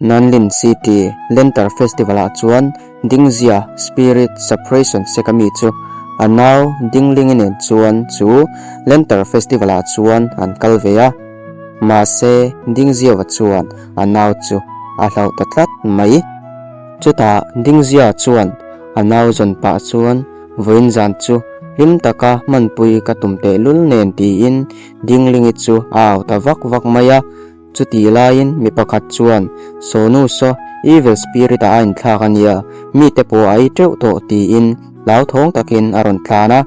Nanlin City Lantern Festival-ah chuan Dingzia Spirit Suppression Sect a mi chu a nau Dinglingi nen chuan chu Lantern Festival-ah chuan an kal ve a. Mahse, Dingziaua chuan a nau chu a hlauh ta tlat mai. Chutah Dingzia chuan a nau zawn pah chuan vawiin zan chu hlim taka hmanpui ka tum tehlul nen tiin Dinglingi chu a au ta vak vak mai a. Chutih laiin mi pakhat chuan, Sawnu saw, evil spirit ah a inthlak a nia, mite pawh a ei teuh tawh tiin hlauthawng takin a rawn tlan a.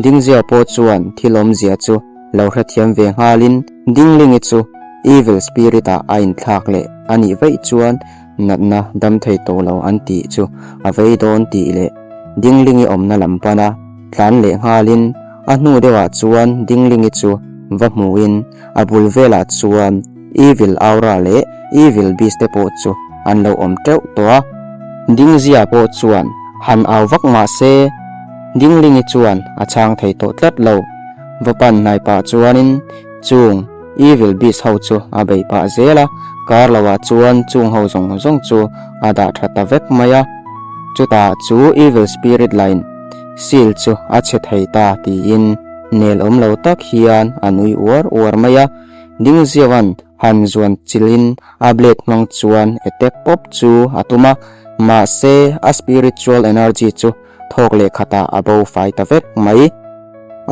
Dingzia pawh chuan thil awmzia chu lo hrethiam ve nghalin Dinglingi chu evil spirit ah a inthlak leh a nih vaih chuan natna dam thei tawh lo an tih chu a vei dawn tih leh Dinglingi awmna lam pana tlan leh nghalin a hnu deuhah chuan Dinglingi chu va hmuhin A bul velah chuan Evil Aura leh Evil Beast te pawh chu an lo awm teuh tawh a. Dingzia pawh chuan han au vak mah se Dinglingi chuan a chhang thei tawh tlat lo. Va pan hnai pah chuanin chung Evil Beast ho chu a beih pah zel a, kar loah chuan chung ho zawng zawng chu a dah tha ta vek mai a. Chutah chu Evil Spirit line seal chu a chhe thei ta tiin Nel awm lo tak hian a nui uar uar mai a, Dingziawan han zuan chilhin a blade hmang chuan attack pawp chu a tum a, mahse a spiritual energy chu thawk leh khatah a bo fai ta vek mai.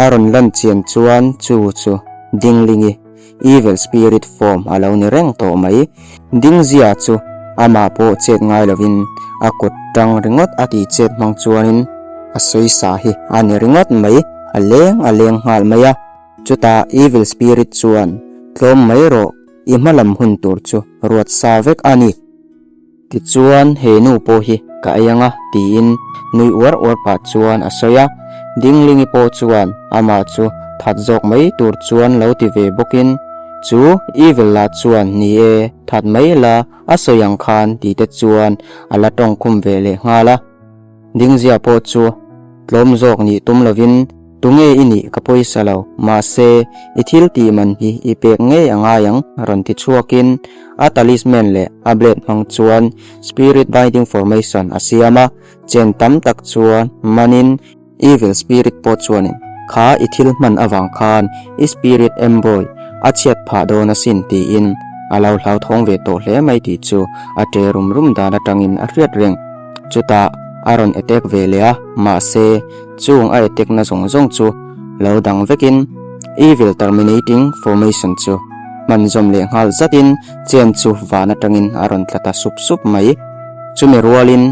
A rawn lan chian chuan chu chu Dinglingi Evil spirit form a lo ni reng tawh mai. Dingzia chu amah pawh chet ngai lovin a kut tang ringawt a tih chet hmang chuanin a sawi sa hi a ni ringawt mai, a leng a leng nghal mai a. Chutah evil spirit chuan tlawm mai rawh, i hmalam hun tur chu ruat sa vek a ni. Tichuan, he nu pawh hi ka ei ang a, tiin nui uar uar pah chuan a sawi a. Dinglingi pawh chuan amah chu that zawk mai tur chuan lo ti ve bawkin, Chu Evil lah chuan ni e, that mai la, a sawi ang khan ti te chuan a la tawngkhum ve leh nghal a. Dingzia pawh chu tlawm zawk nih tum lovin, Tunge i nih ka pawisa lo, mahse i thil tih man hi i pek ngei a ngai ang rawn ti chhuakin a talisman leh a blade hmang chuan Spirit Binding Formation a siam a, chen tam tak chuan manin Evil Spirit pawh chuanin kha i thil hman avang khan i Spirit Emboy a chhiat phah dawn asin tiin a lo hlauthawng ve tawh hle mai tih chu a ṭe rum rum dan atangin a hriat reng. Chutah a rawn attack ve leh a, mahse Chung a attack-na zawng zawng chu lo dang vekin Evil Terminating Formation chu hman zawm leh nghal zatin chain chu van atangin a rawn tla ta sup sup mai. Chumi rualin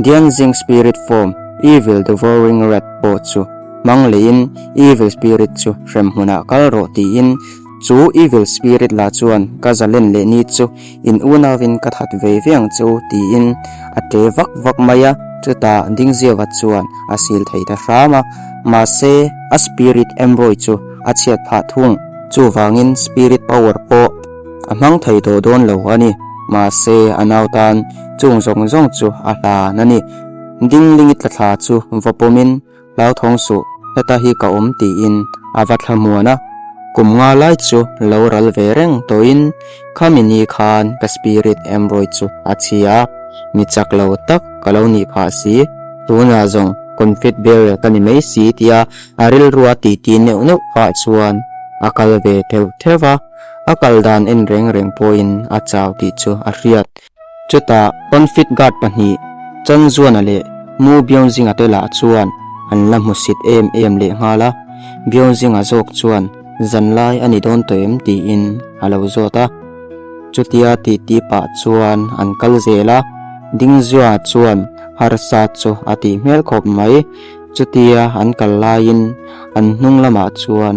Dianzing Spirit Form Evil Devouring Rat pawh chu hmang lehin Evil Spirit chu hremhmunah kal rawh tiin Chu evil spirit lah chuan ka zalen leh ni chu in unauin ka that ve ve ang che u tiin a ṭe vak vak mai a, chutah Dingziava chuan a sil thei ta hram a, mahse a spirit embrawi chu a chhiat phah thung. Chuvangin spirit power pawh a hmang thei tawh dawn lo a ni, mahse a nau tan chung zawng zawng chu a hlan a ni. Dinglingi tla thla chu va pawmin Hlauthawng suh, heta hi ka awm tiin a va thla hmuan a, kum nga lai chu lo ral ve reng tawhin khami ni khan ka spirit embrawi chu a chhia a, mi chak lo tak ka lo nih phah si, tunah zawng confit barrel ka ni mai si tia a rilrua titi neuh neuh pah chuan a kal ve theuh theuh a, a kal dan en reng reng pawhin a chau tih chu a hriat. Chutah Confit Guard pahnih, Chanzuana leh Mu Byeongzinga te lah chuan an la hmusit em em leh nghal a, Byeongzinga zawk chuan zanlai a ni dawn tawh em tiin a lo zawt a. Chutia titi pah chuan an kal zel a, Dingzua chuan harsa chu a tih hmel khawp mai. Chutia an kal laiin an hnung lamah chuan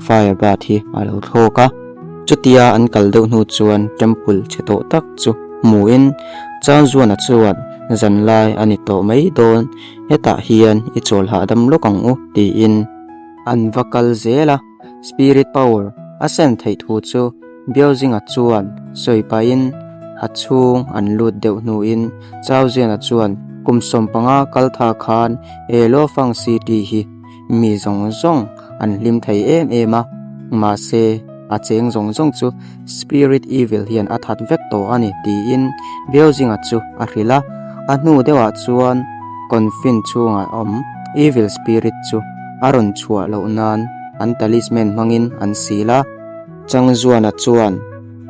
Fire bat hi a lo thlawk a, chutia an kal deuh hnu chuan temple chhe tawh tak chu hmuin Changzuana chuan zanlai a ni tawh mai dawn, hetah hian i chawl hahdam lawk ang u tiin an va kal zel a, spirit power a send theih thu chu Biauzinga chuan sawi pahin a chhung an lut deuh hnuin Chauziana chuan kum 15 kal tha khan Elofang City hi mi zawng zawng an hlim thei em em a, mahse. a cheng zawng zawng chu Spirit Evil hian a that vek tawh a ni tiin Biauzinga chu a hrilh a. A hnu deuhah chuan Confin chhungah awm Evil Spirit chu a rawn chhuah loh nan an talisman hmangin an sil a. Changzuana chuan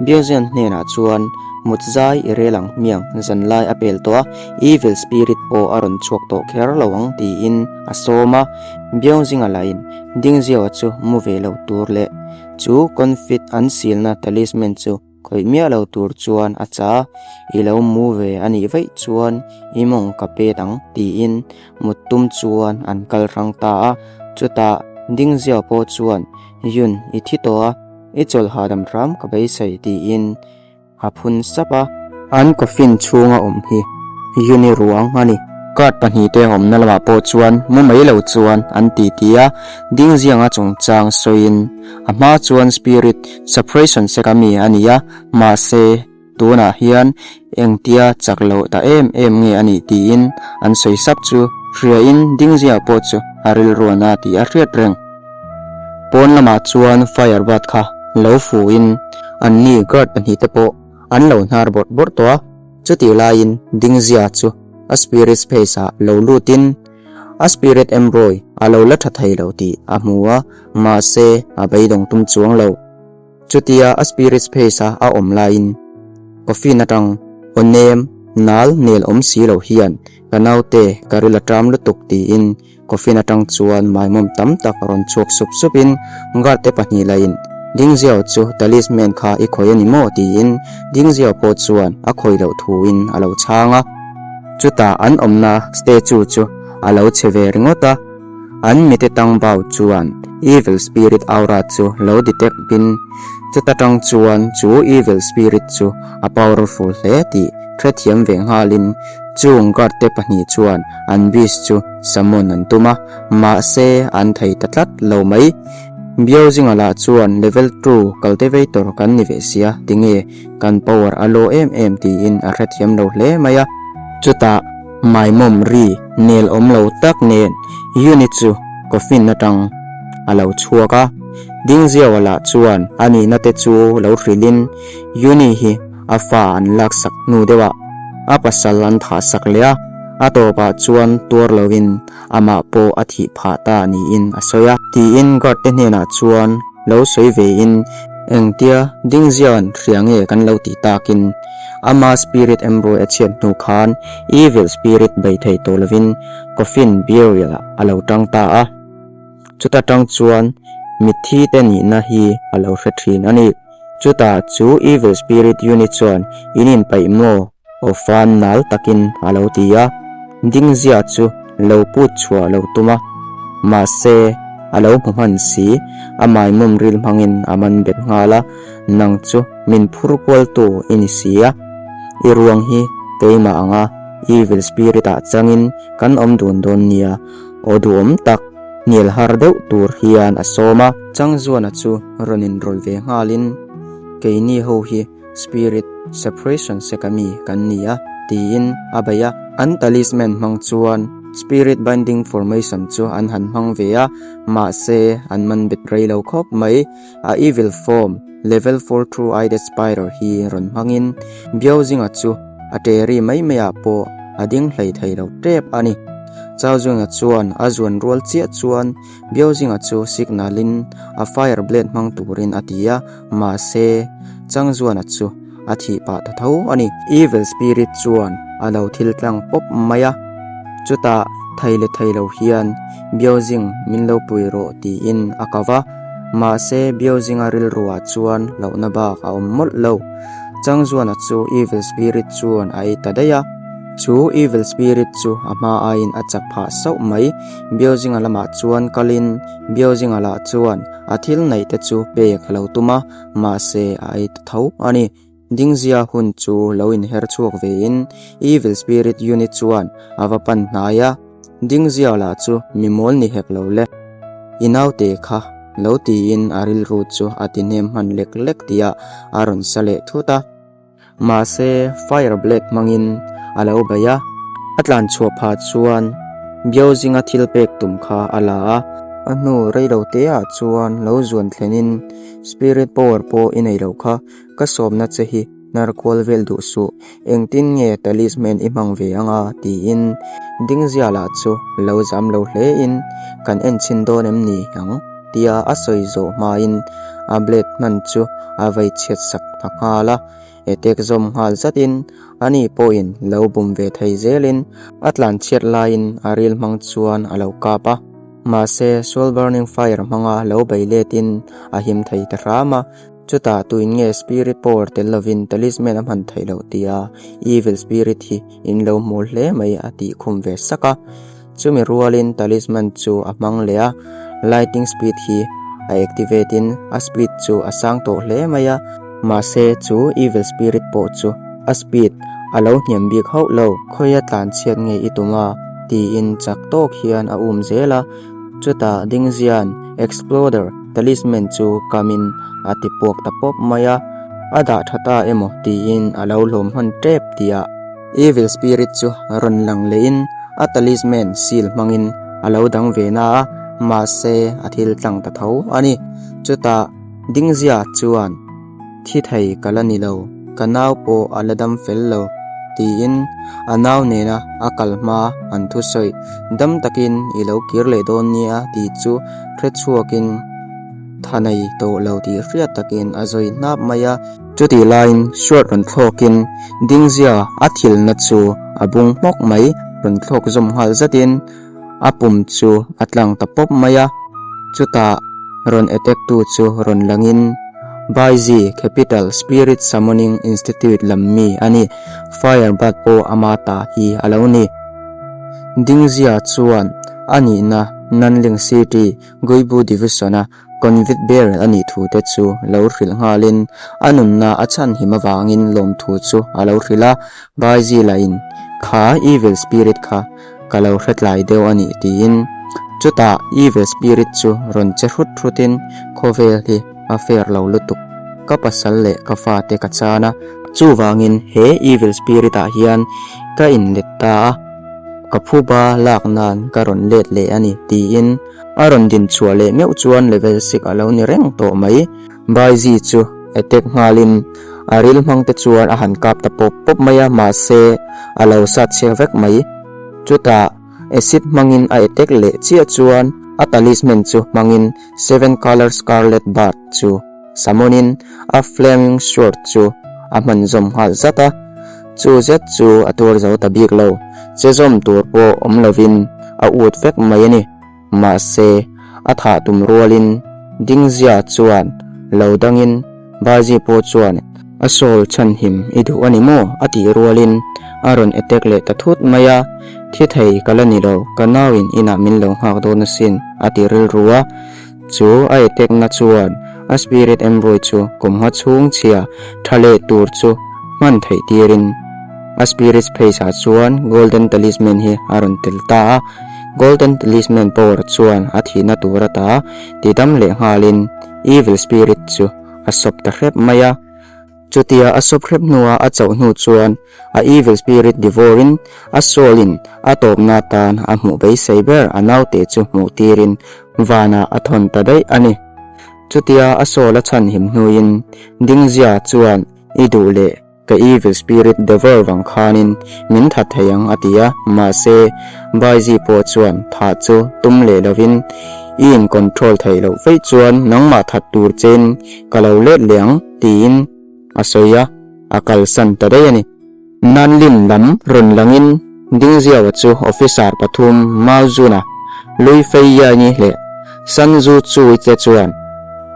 Biauzian hnenah chuan mut zai i rel ang hmiang zanlai a pel tawh a, Evil Spirit pawh a rawn chhuak tawh kher lo ang tiin a sawm a. Biauzinga lahin Dingziaua chu mu ve lo tur leh Chu confit an silna talisman chu khawih miah lo tur chuan a cha, I lo mu ve a nih vaih chuan i mawng ka pet ang tiin mut tum chuan an kal hrang ta a. Chutah Dingzia pawh chuan, Yun, i thi tawh a, i chawlh hahdam hram ka beisei tiin A phun sap a. An coffin chhunga awm hi Yuni ruang a ni. Card pahnihte awmna lamah pawh chuan mu mai lo chuan an ti ti a, Dingzianga chungchang sawiin a hma chuan Spirit Suppression Sect a mi a ni a, mahse tunah hian engtia chak loh ta em em nge a nih tiin an sawi sap chu hriain Dingzianga pawh chu a rilruan a tih a hriat reng. Pawn lamah chuan fire bat kha lo fuhin anni guard pahnihte pawh an lo hnar bawrh bawrh tawh a, chutih laiin Dingzia chu a spirit space ah lo lutin a spirit embroy a lo la tha thei lo tih a hmu a, mahse a beidawng tum chuang lo. Chutia a spirit space a a awm laiin coffin atang aw nem nal nel awm si lo hian ka naute ka ril a ṭam lutuk tiin Coffin atang chuan maimawm tam tak rawn chhuak sup supin guard te pahnih lahin Dingziao chu talisman kha i khawih a ni maw? tiin Dingziao pawh chuan a khawih loh thuin a lo chhang a. Chutah an awmna statue chu a lo che ve ringawt a, an mite tang bau chuan evil spirit aura chu lo detect in chuta tang chuan chu evil spirit chu a powerful hle tih hrethiam ve nghalin Chung guard te pahnih chuan an beast chu summon an tum a, mahse an thei ta tlat lo mai. Biauzinga lah chuan level two cultivator kan ni ve sia, tinge kan power a low em em tiin a hrethiam lo hle mai a. Chutah maimawm ri nel awm lo tak nen unit chu coffin atang a lo chhuak a, Dingziaua lah chuan a nihna te chu lo hrilhin Uni hi a fa an laksak hnu deuh ah a pasal an thah sak leh a, a tawpah chuan tuar loin amah pawh a thih phah ta niin a sawi a. Tiin guard te hnenah chuan lo sawi vein engtia Dingzia'n hria nge kan lo tih takin ama spirit embrawi a chhiat hnu khan evil spirit bei thei tawh lovin coffin burial ah a lo tang ta a, chuta tang chuan mitthi te nihna hi a lo hre thin a ni. Chutah chu Evil Spirit Unit chuan in inpaih maw? Aw fan nal takin a lo ti a, Dingzia chu lo put chhuah lo tum a, mahse a lo hmu hman si, a maimawm ril hmangin a man bet nghal a, Nang chu min phur kualtu i ni si a, i ruang hi keimah anga Evil Spirit ah changin kan awm dun dawn nia, aw duhawm tak. Hnial har deuh tur hian a sawm a. Changzuana chu rawn inrawlh ve nghalin, Keini ho hi Spirit Suppression sek ami kan ni a, tiin a bei a. An talisman hmang chuan Spirit Binding Formation chu an han hmang ve a, mahse an man bet rei lo khawp mai. A evil form level 4 True-Eyed Spider hi rawn hmangin Biauzinga chu a ṭe ri mai maiah pawh a ding hlei thei lo tep a ni. Chaozinga chuan a zuan rual chiah chuan Biauzinga chu signal-in a fire blade hmang turin a ti a, mahse Changzuana chu a thih pah ta tho a ni. Evil spirit chuan a lo thil tlang pawp mai a, chutah thei leh thei lo hian Biauzing min lo pui rawh tiin a kau va, mahse Biauzinga rilruah chuan hlauhna bak a awm mawlh lo. Changzuana chu evil spirit chuan a ei ta daih a, chu evil spirit chu a hma aiin a chak phah sauh mai. Biauzinga lamah chuan kalin Biauzinga lah chuan a thil neih te chu pek a lo tum a, mahse a ei ta tho a ni. Dingzia hun chu lo inher chhuak vein Evil Spirit Unit chuan a va pan hnai a, Dingzia lah chu mi mawl ni hek lo le, i naute kha lo tiin a rilru chu a ti hnem hman lek lek tihah a rawn sa leh thut a. Mahse Fire Blade hmangin a lo bei a, a tlan chhuah phah chuan Biauzinga thil pek tum kha a la a. A hnu rei lo te ah chuan lo zuan thlenin Spirit power pawh i nei lo kha, ka sawmna che hi hnar kual vel duh suh, engtin nge talisman i hmang ve anga tiin Dingzia lah chu lo zam lo hle in kan en chhin dawn em ni ang tia a sawi zawh hmain a blade hman chu a vei chhiat sak ta nghal a. Etek zawm nghal zatin ani pawhin lo bum ve thei zelin a tlanchhiat laiin a ril hmang chuan a lo kap a. Mahse, Soul Burning Fire hmanga lo bei letin a him thei ta hram a. Chutah tuin nge Spirit Power tel lovin Talisman a hman theih loh tia Evil Spirit hi in lo hmu hle mai a tih khum ve sak a. Chumi rualin talisman chu a hmang leh a, lightning speed hi a activate in a speed chu a sang tawh hle mai a, mahse chu evil spirit pawh chu a speed a lo hniam bik hauh lo. Khawia tlan chhiat nge i tum a? tiin chak tawk hian a um zel a, chutah Dingzia'n exploder talisman chu kamin a ti puak ta pawp mai a, a dah tha ta emaw tiin a lo hlawm hman tep tihah Evil spirit chu rawn lang lehin a talisman seal hmangin a lo dang ve na a, mahse a thil tlang ta tho a ni. Chutah Dingzia chuan, Thi thei ka la ni lo, ka nau pawh a la dam fel lo, tiin a nau nena a kal hma an thusawi, Dam takin i lo kir leh dawn nia tih chu hrechhuakin tha nei tawh lo tih hriat takin a zawi hnap mai a. Chutih laiin Stuart rawn thlawkin Dingzia a thilna chu a bung hmawk mai, rawn thlawk zawm nghal zatin a pum chu a tlang ta pawp mai a. Chutah rawn attack tu chu rawn langin Baiji Capital Spirit Summoning Institute lam mi a ni, Fire Bat pawh ama ta hi a lo ni. Dingzia chuan a nihna Nanling City Guibu Division-a Convict Barrel a nih thu te chu lo hrilh nghalin a nunna a chhanhim avangin lawmthu chu a lo hrilh a, Baiji lahin kha evil spirit kha ka lo hretlai deuh a nih tiin chutah evil spirit chu rawn che hrut hrutin khawvel hi a fair lo lutuk ka pasal leh ka fate ka chan a, chuvangin he evil spirit ah hian ka inlet ta a, ka phuba lak nan ka rawn let leh a ni tiin. A rawn din chhuah leh meuh chuan level sik a lo ni reng tawh mai. Baiji chu attack nghalin a ril hmang te chuan a han kap ta pawp pawp mai a, mahse a lo sat chhiak vek mai. Chutah acid hmangin a attack leh chiah chuan a talisman chu hmangin seven colour scarlet bird chu summon in a flaming sword chu a hman zawm nghal zat a. Chu zet chu a tuar zo ta bik lo, che zawm tur pawh awm lovin a ut vek mai a ni. Mahse, a thah tum rualin Dingzia chuan lo dangin Baji pawh chuan a soul chhanhim i duh a ni maw? a tih rualin a rawn attack leh ta thut mai a, Thi thei ka la ni lo, ka nauin inah min lo nghak dawn asin a ti rilru a. Chu a attack na chuan a spirit envoy chu kum ngha chhung chhia tha leh tur chu hman theih tirin a spirit phase ah chuan golden talisman hi a rawn tel ta a. Golden Talisman power chuan a thihna tur ata tidam leh nghalin Evil Spirit chu a sawp ta hrep mai a. Chutia a sawp hrep hnua a chauh hnu chuan a Evil Spirit devour in a soul in a tawpna atan a hmuh beisei ber a naute chu hmuh tirin vanah a thawn ta daih a ni. Chutia a soul a chhanhim hnuin Dingzia chuan i duh leh Ka evil spirit devour vang khanin min that thei ang a ti a, mahse Baiji pawh chuan thah chu tum leh lovin i in control theih loh feih chuan nangmah that tur chein ka lo let leh ang tiin a sawi a, a kalsan ta daih a ni. Nanlin lam rawn langin Dingziaua chu officer pathum Mao Zuna, Lui Feiyangi leh San Zu Chui te chuan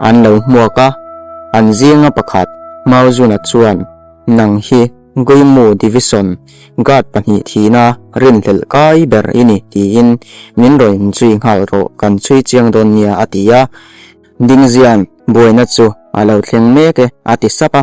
an lo hmuak a, an zinga pakhat Mao Zuna chuan, Nang hi Guimu Division Guard pahnih thihna rinhlelh kai ber i ni tiin min rawn inchhui nghal rawh, kan chhui chiang dawn nia a ti a. Dingzian buaina chu a lo thleng mek e a ti sap a.